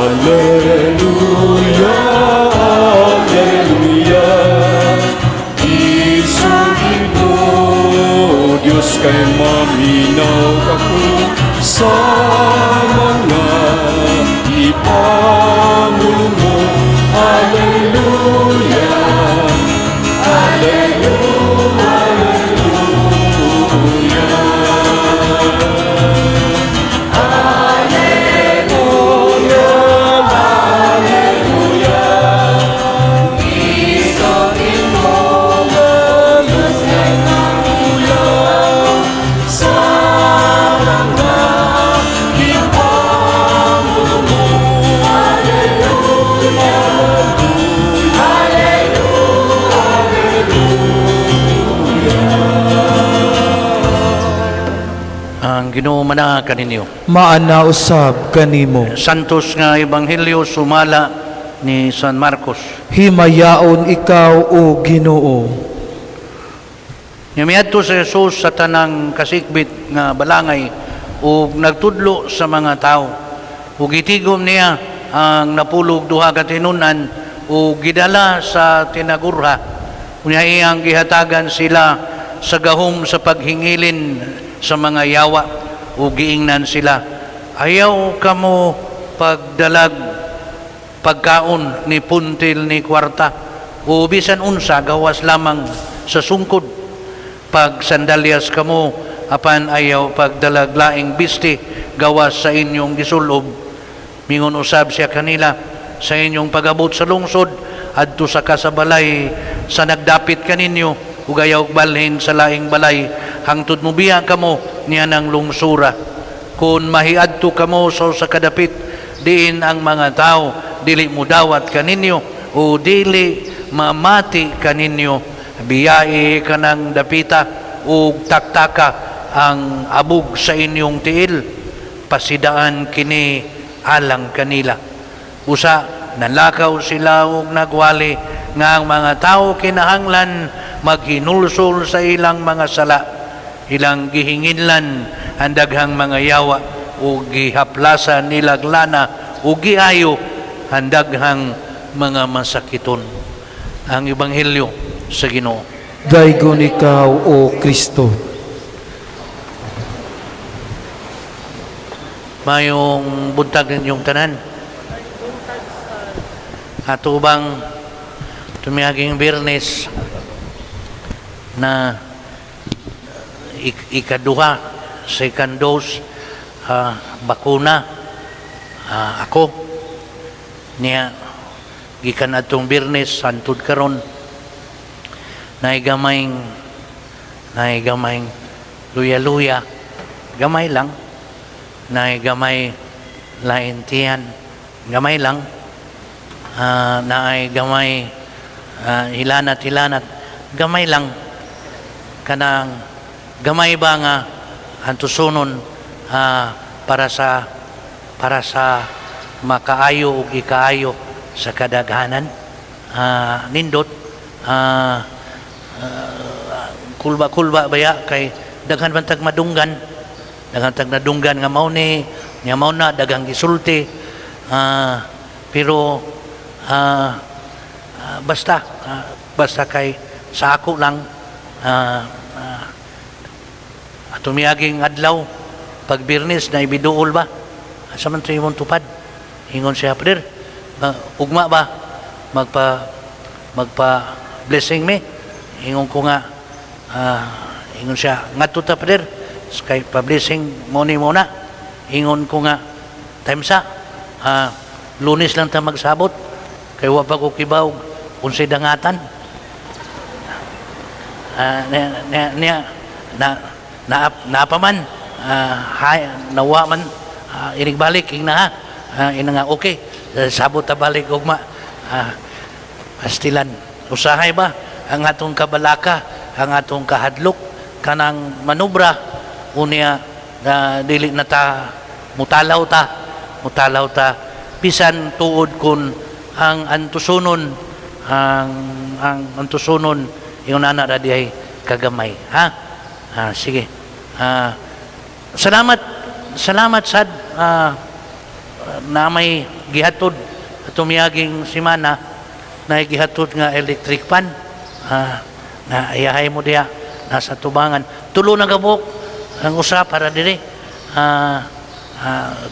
Alleluia, Alleluia. Isugid mo, Diyos, kay maminaw ako sa mga ipamulo mo. Alleluia, Alleluia, Alleluia. Alleluia, Alleluia. Isugid mo, Diyos, kay maminaw sa mga ipamulo mo. Alleluia, Alleluia, Alleluia. Ang Ginoo manaa kaninyo. Maana usab kanimo. Santos nga Ebanghelyo sumala ni San Marcos. Himayaon ikaw, o Ginoo. Miadto si Jesus sa tanang kasikbit nga balangay ug nagtudlo sa mga tao. Ug gitigom niya ang 12 ka tinun-an ug gidala sa tinagurha. Unya iyang gihatagan sila sa gahom sa paghingilin sa mga yawa ug giingnan sila, "Ayaw kamo pagdalag pagkaon, ni puntil, ni kwarta o bisan unsa gawas lamang sa sungkod. Pag sandalyas kamo, apan ayaw pagdalag laing bisti gawas sa inyong gisulob." Mingon usab siya kanila, "Sa inyong pagabot sa lungsod, adto sa kasabalay sa nagdapit kaninyo ug ayaw balhin sa laing balay hangtod mobiya kamo niya ng lungsura. Kung mahiadto kamo sa usa ka dapit diin ang mga tao dili mudawat kaninyo o dili mamati kaninyo, biyai kanang dapita ug taktaka ang abog sa inyong tiil. Pasidaan kini alang kanila." Usa nalakaw sila ug nagwali nga ang mga tao kinahanglan maghinulsol sa ilang mga sala. Ilang gihinginlan ang daghang mga yawa ug gihaplasan nilag lana ug giayo ang daghang mga masakiton. Ang Ebanghelyo sa Ginoo. Daygon ikaw, O Kristo. Mayong buntag ninyong tanan. Ato bang tumiaging Biyernes na ikaduha, second dose bakuna ako niya gikan atong Biyernes hantod karon, naay gamay luya-luya, gamay lang, naay gamay lain tiyan, gamay lang, naay gamay hilanat hilanat, gamay lang. Kanang gamay ba nga antusonon para sa makaayo ug ikaayo sa kadaghanan. Nindot, kulba-kulba baya kay daghan man tag madunggan, daghan tag nadunggan nga mao ni nga mao na, daghang gisulti, pero basta basta kay sa ako lang, tumiaging adlaw pag Biyernes na ibiduol ba, asa man to imong tupad? Ingon siya, "Father, ugma ba magpa blessing me?" Ingon ko nga, ingon siya, "Ngadto ta, Father, kay pa blessing mo ni mo na." Ingon ko nga, "Time sa Lunes lang ta magsabot kay wa pa ko kibaw unsay dangatan." Niya, niya, niya, na na napaman hay, nawa man, inigbalik ing na ha, ina nga, "Okay, sabot ta balik ugma." Pastilan usahay ba ang atong kabalaka, ang atong kahadlok kanang manubra unya na dili na ta mutalaw, ta mutalaw ta bisan tuod kun ang antusunon, ang antusunon ingon ana ra diay kagamay ha. Sige, salamat, salamat sad na may gihatod atong miaging semana, na gihatod nga electric fan. Na ayahay mo diha nasa tubangan. Tulo na kabuok ang usa para diri.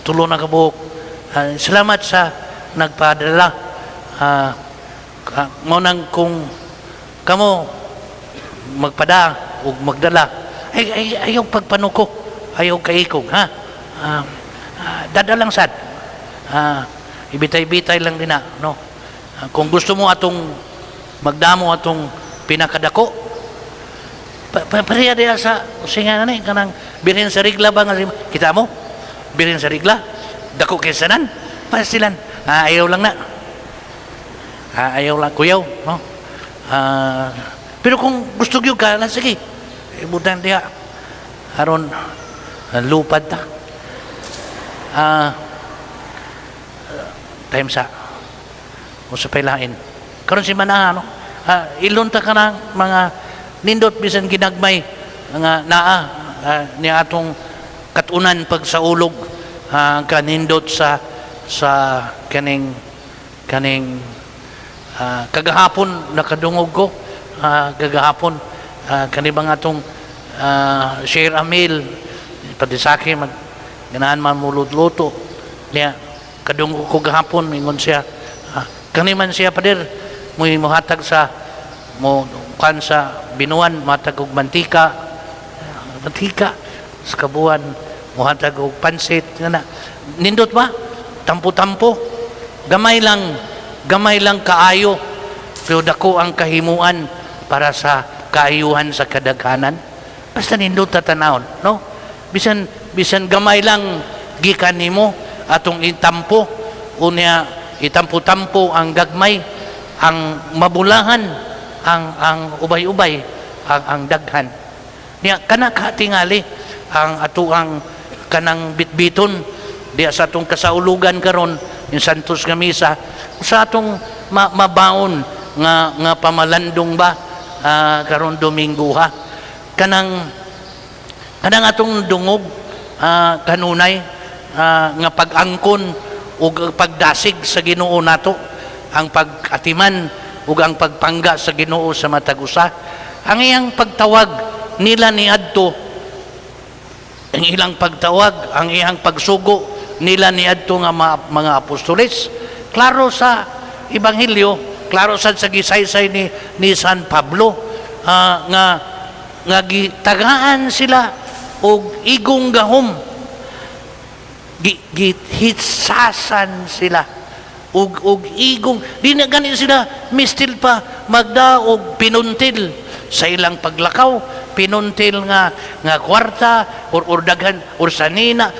Tulo na kabuok. Salamat sa nagpadala. Mo nang kung kamo magpada ug magdala ay ayaw pagpanuko, ayaw kaikog, ha. Dada lang sad, ibitay-bitay lang din na, no. Kung gusto mo atong magdamo atong pinakadako pareha diha sa singa na ni kanang Birhen sa Rigla ba nga kita mo Birhen sa Rigla dako kay sanan pasilan. Ayaw lang na, ayaw lang kuyaw, no. Pero kung gusto gyud ka na, sige, ibutan diha aron lupad ta. Time sa o sa pailain karon si Manaha, no. Ilon ta ka ng mga nindot bisan ginagmay nga naa ni atong katunan pag sa ulog, kanindot sa kaning kaning kagahapon nakadungog ko, kagahapon, kani bang atong share a meal pati sa akin mag ganahan man luto niya. Kadungog ko gahapon, ingon siya, kani man siya, pader, mo mohatag sa mo kan sa binuan, matag og mantika, mantika sa kabuan, mohatag og pansit nga na nindot ba, tampo-tampo, gamay lang, gamay lang kaayo, pero dako ang kahimuan para sa kaayuhan sa kadaghanan. Basta nindot ta tanawon, no. Bisan bisan gamay lang gikan nimo atong itampo, unya itampo-tampo ang gagmay, ang mabulahan ang ubay-ubay ang daghan niya. Kana katingali ang atuang kanang bitbiton diya sa atong kasaulugan karon, yung Santos nga misa, sa atong mabaon nga nga pamalandong ba, karon Domingo, ha. Kanang kanang atong dungog, kanunay, nga pag-angkon ug pagdasig sa Ginoo nato, ang pag-atiman ug ang pagpangga sa Ginoo sa matag usa, ang iyang pagtawag nila niadto, ang ilang pagtawag, ang iyang pagsugo nila niadto nga mga apostoles. Klaro sa ebanghelyo, klaro sad sa gisaysay ni San Pablo, nga nga gitagaan sila og igong gahom, gihitsasan sila og igong di na gani sila mistil pa magda og pinuntil sa ilang paglakaw, pinuntil nga nga kwarta or daghan or sanina.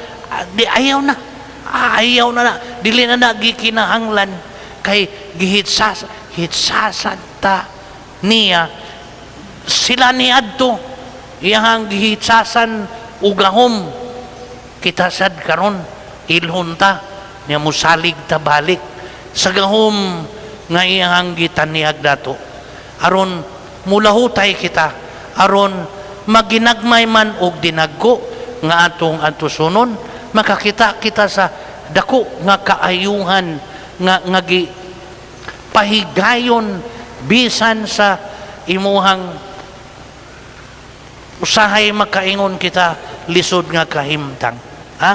Di ayaw na. Ayaw na na, dili na na gikinahanglan kay gihitsas hitsasan ta niya sila niadto, iyang gihitsasan og gahom. Kita sad karon, ilhon ta niya, musalig ta balik sa gahom nga iyang gitaniyag dato aron mulahutay kita, aron maginagmay man og dinagko nga atong antusonon, makakita kita sa dako nga kaayuhan nga nga gi pahigayon bisan sa imuhang usahay makaingon kita lisod nga kahimtang, ha.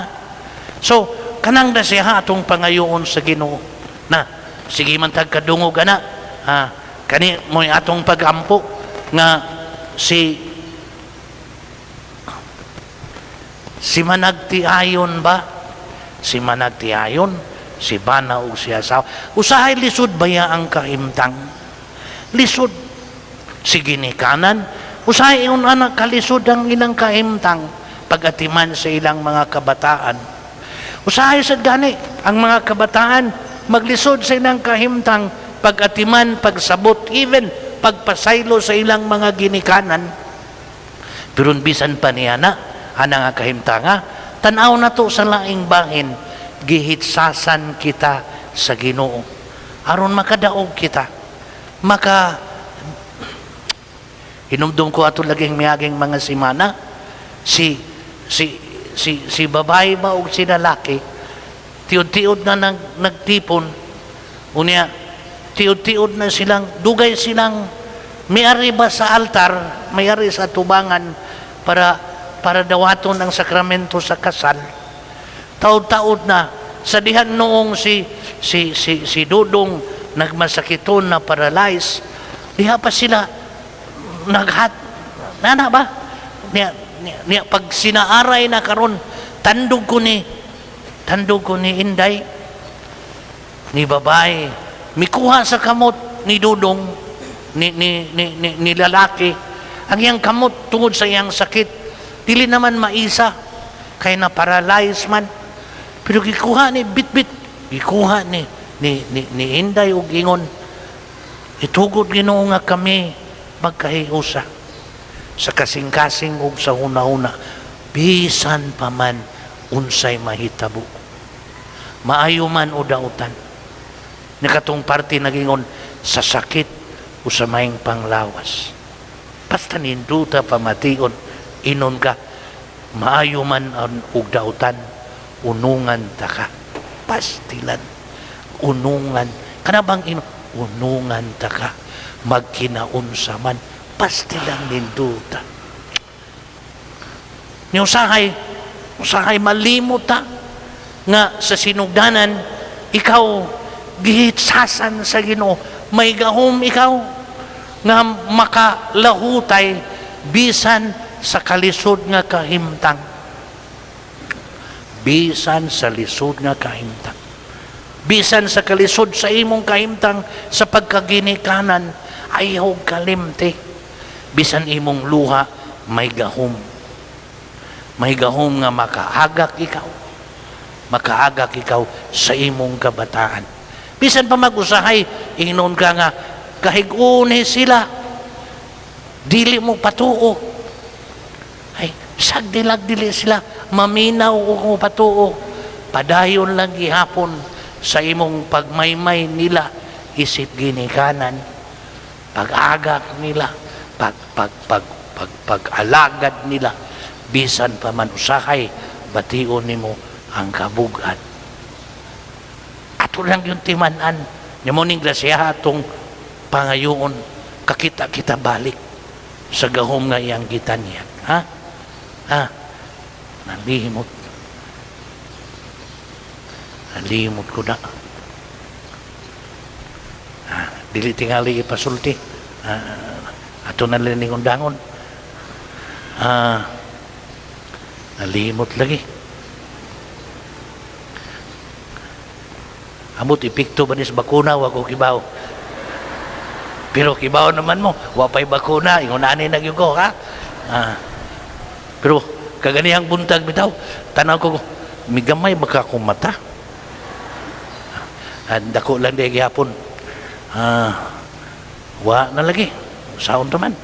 So kanang na siya atong pangayoon sa Ginoo na sige man tag kadungog ana, ha. Kani mo'y atong pagampo nga si managtiayon ba, si managtiayon, si bana ug si asawa, usahay lisod baya ang kahimtang, lisod si ginikanan, usahay ingon anak kalisod ang ilang kahimtang pagatiman sa ilang mga kabataan. Usahay sad gani ang mga kabataan maglisod sa ilang kahimtang pagatiman, pagsabot, even pagpasaylo sa ilang mga ginikanan. Pero bisan pa niya na ana nga kahimtanga, tan-aw na to sa laing bahin, gihitsasan kita sa Ginoo aron makadaog kita, maka hinumdum ko ato laging miaging mga simana, si si si si babae ba og si lalaki. Tiod-tiod na nagtipon. Unya, tiod-tiod na silang, dugay silang miari ba sa altar, miari sa tubangan para dawaton ang sakramento sa kasal. Taod-taod na sa dihan noong si Dudong nagmasakiton na paralyzed, diha pa sila naghat nana ba niya pag sinaaray na karon, tandog ko ni Inday, ni babae mikuha sa kamot ni Dudong, ni lalaki ang iyang kamot tungod sa iyang sakit. Dili naman maisa kay na paralyze man, pero gikuha ni bitbit, gikuha ni Inday ug ingon, "Itugot, Ginoo, nga kami magkahiusa sa kasing-kasing ug sa huna-huna bisan pa man unsay mahitabo, maayo man o dautan." Nakatong parte nagingon sa sakit o sa maing panglawas, basta ninduta pamation, inon ka, maayo man ang ug dautan, unungan ta ka, pastilan, unungan kana bang inon, unungan ta ka magkinaunsa man, pastilan, ninduta ni. Usahay, usahay malimot ta nga sa sinugdanan ikaw gihitsasan sa Ginoo. May gahom ikaw nga makalahutay bisan sa kalisod nga kahimtang, bisan sa lisod nga kahimtang, bisan sa kalisod sa imong kahimtang sa pagkaginikanan. Ayaw kalimti, bisan imong luha may gahom, may gahom nga makaagak ikaw, makaagak ikaw sa imong kabataan. Bisan pa mag-usahay ingnon ka nga kahig-une sila, dili mo patuo, ay sagdilag dili sila maminaw o mo patuo, padayon lang gihapon sa imong pagmaymay nila isip ginikanan, pag-agak nila, pag pag pag pag pag-alagad nila. Bisan pa man usahay bation nimo ang kabugat, ato lang yung timan-an nimo ning grasya atong pangayoon, kakita kita balik sa gahom nga iyang gitanyag. Ha, ha, nalimot, nalimot ko na. Ha, dili tingali ipasulti. Ha, ato na lang dangon. Ha, nalimot lagi. Amot epekto ba ni sa bakuna, wa ko kibaw. Pero kibaw naman mo, wa pa'y bakuna, ingon ani na gyud ko, ha. Ah. Pero kaganihang buntag bitaw, tanaw ko, migamay baka akong mata. Ah, dako lang di gihapon. Ah, wa na lagi. Saon man.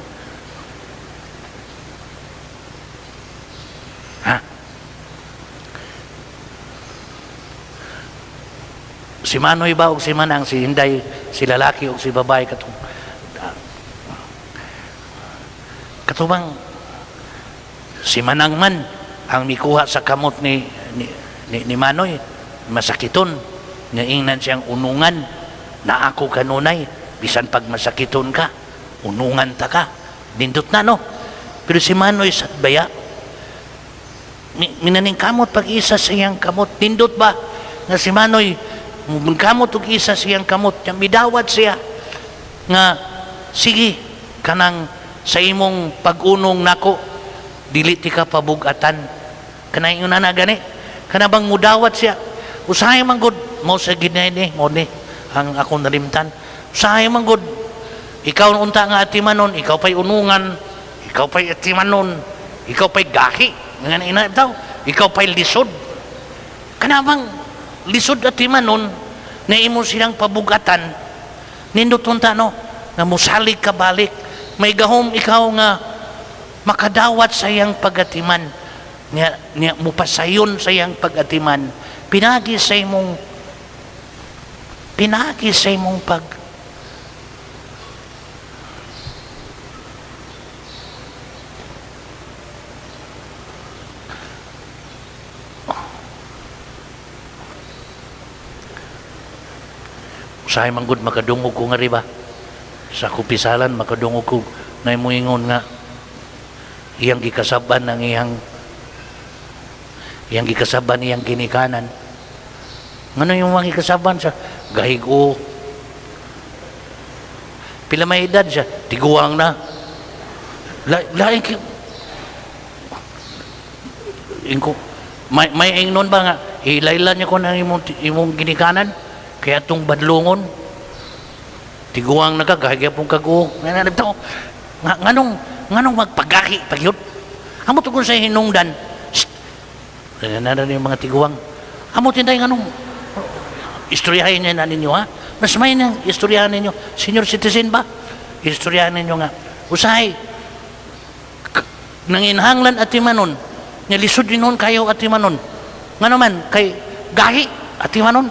Ha? Si Manoy ba o si Manang, si Inday, si lalaki o si babae, katubang si Manang man ang mikuha sa kamot ni Manoy masakiton nga ingnan siyang unungan na ako kanunay, bisan pag masakiton ka, unungan ta ka. Nindot na, no? Pero si Manoy sa baya minaning kamot pag isa sa iyang kamot. Nindot ba nga si Manoy kamot og isa sa iyang kamot nya midawat siya nga sige, kanang sa imong pag-unong nako dili ti ka pabugatan, kanang ingon na gani, kana bang mudawat siya. Usahay man gud mo sa ginay ni mo ni ang akong nalimtan. Usahay man gud ikaw unta nga atimanon, ikaw pa'y unungan, ikaw pa'y atimanon, ikaw pa'y gahi nga ina daw, ikaw pa'y lisod, kana bang lisod atimanon na imo silang pabugatan. Nindot unta, no, nga musalig ka balik. May gahom ikaw nga makadawat sa iyang pagatiman niya, mupasayon sa iyang pagatiman pinagi sa imong pag Usahay man gud makadungog ko nga riba. Sa kupisalan makadungog ko na moingon nga iyang gikasaban ang iyang gikasaban iyang ginikanan. Ngano yung mga gikasaban siya? Gahigo. Pila may edad siya? Tiguang na. Lain ingko may ingnon ba nga ilaylan niya ko ng imong ginikanan kaya tong badlongon tiguang na ka gahig pong kaguo nga nga nganong magpagahi pagyud amo tungkol sa hinungdan. Shh! Na yung mga tiguang amo tinday nganong istoryahin niya na ninyo, ha, mas may na istoryahan ninyo, senior citizen ba, istoryahan ninyo nga usahay nanginhanglan atimanon nga lisod din nun kayo atimanon, nga naman kay gahi atimanon,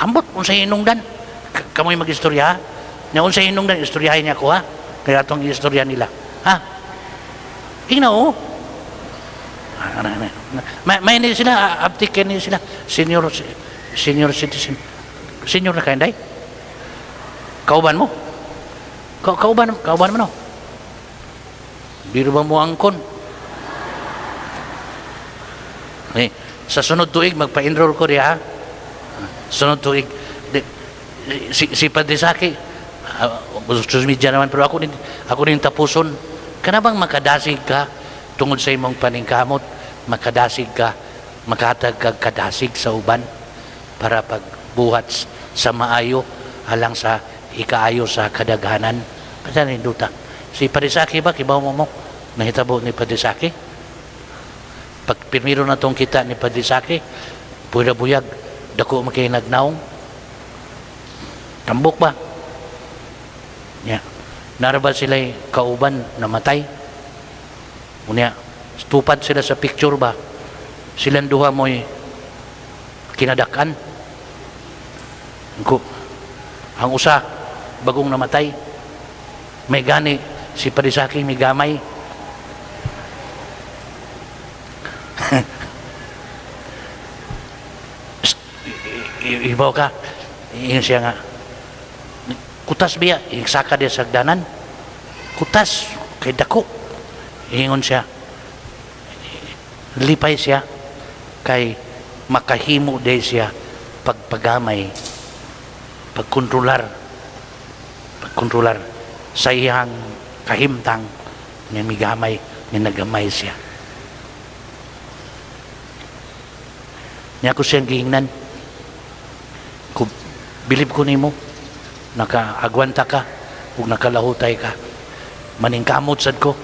ambot unsay hinungdan. Kamoy magistorya, ha, nya unsay hinungdan, istoryahin niya ko, ha, kaya atong istorya nila, ha. Ingna oh. Ah, ano, ano. May ni sila, abtik ni sila senior citizen, senior na kayo, day kauban mo. Kauban mo, no? Di ba mo angkon? Eh, sa sunod tuig magpa-enroll ko diha. Sunod tuig di, si Padre Saki, social media naman, pero ako din tapuson. Kana bang makadasig ka tungod sa imong paningkamot, makadasig ka, makahatag kag kadasig sa uban para pagbuhat sa maayo alang sa ikaayo sa kadaghanan. Basta ninduta. Si Padre Saki ba, kibaw mo mo, nahitabo ni Padre Saki? Pag pirmiro na tong kita ni Padre Saki, buya buyag, dako makay nagnaong. Tambok ba? Nya. Nara ba sila'y kauban namatay? Unya, tupad sila sa picture ba? Silang duha mo'y kinadakan. Ko, ang usa bagong namatay. May gani si Padre Saki may gamay. Psst, ibaw ka. Ingon siya nga, kutas biya, iksaka diya sa sagdanan. Kutas, kay dako. Ingon siya, lipay siya, kay makahimo day siya pagpagamay, pagkontrolar sa iyang kahimtang nga migamay, nga nagamay siya. Nya ko siyang giingnan, kung bilib ko nimo, nakaagwanta ka, ug nakalahutay ka, maningkamot sad ko.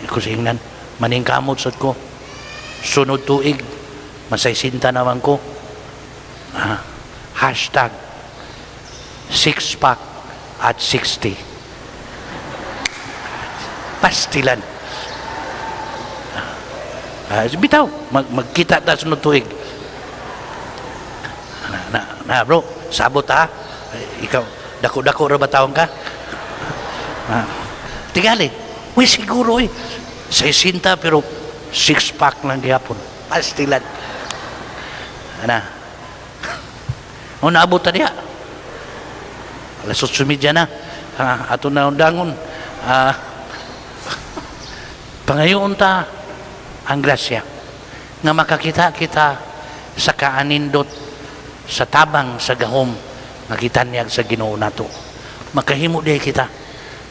Ko siyang ingnan, maningkamot sad ko. Sunod tuig, masaysinta naman ko. #sixpack at 60. Pastilan. Bitaw, magkita ta sunod tuig. Na, na, na bro, sabot ha. Ikaw, dako-dako ra ba taong ka? Tingali, uy siguro eh. 60 pero six pack lang gihapon. Pastilan. Ana. O naabot ta diha. Alas 8:30 na. Ato na undangon. Pangayoon ta ang grasya nga makakita kita sa kaanindot sa tabang sa gahom nga gitanyag sa Ginoo nato. Makahimo diay kita,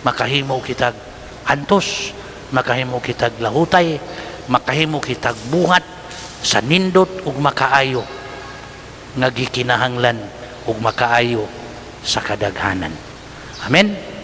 makahimo kitag antos, makahimo kitag lahutay, makahimo kitag buhat sa nindot ug makaayo nga gikinahanglan ug makaayo sa kadaghanan. Amen.